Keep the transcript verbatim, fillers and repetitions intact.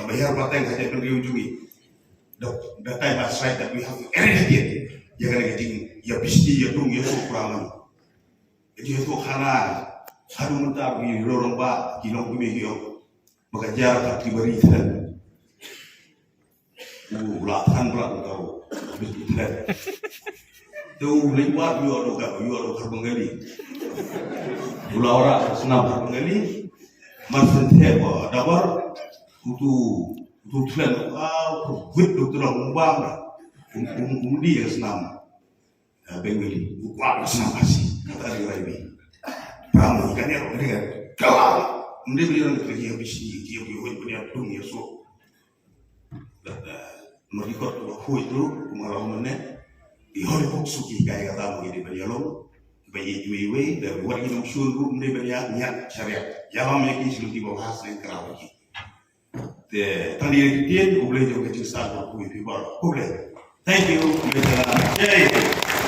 kaba hiar pateng ha jaitbynriew jong ngi. The, the time has arrived that we have to eradicate ïa kane ka jingïabishni ïadung ïasoh pura man. Ka jingïasohkhana haduh mynta ki rangbah ki long kmie ki ong ba ka jia ka kiba ri thlen. U la than bra u tau. Te u leit wad ïoh do ka ïoh do ka Bengali. U la ora ka snam ka Bengali. Mar shen the ba dabar utu utu thlen u ka wit do tu long umbang. Um um um di ka snam. Bengali u kwah ka snam Khasi kata dei Raiwi. Pram ka ne ro ne ka wa. Mde bri ran ka ji bisi ji bi hoi punya tung ya so. Mari kot ba hoi tu kumara mane. I hoi kok suki kai kata mo di bani along. Ba ye jui wei da wat ki nong shun ru mde bani ya nya syariat. Ya lam ya ki shun ki ba has ne kraw ki. Te tang ïa ki ktien, khublei jong ka jingstad ba phi phi baroh. Khublei. Thank you. Khublei. Jai.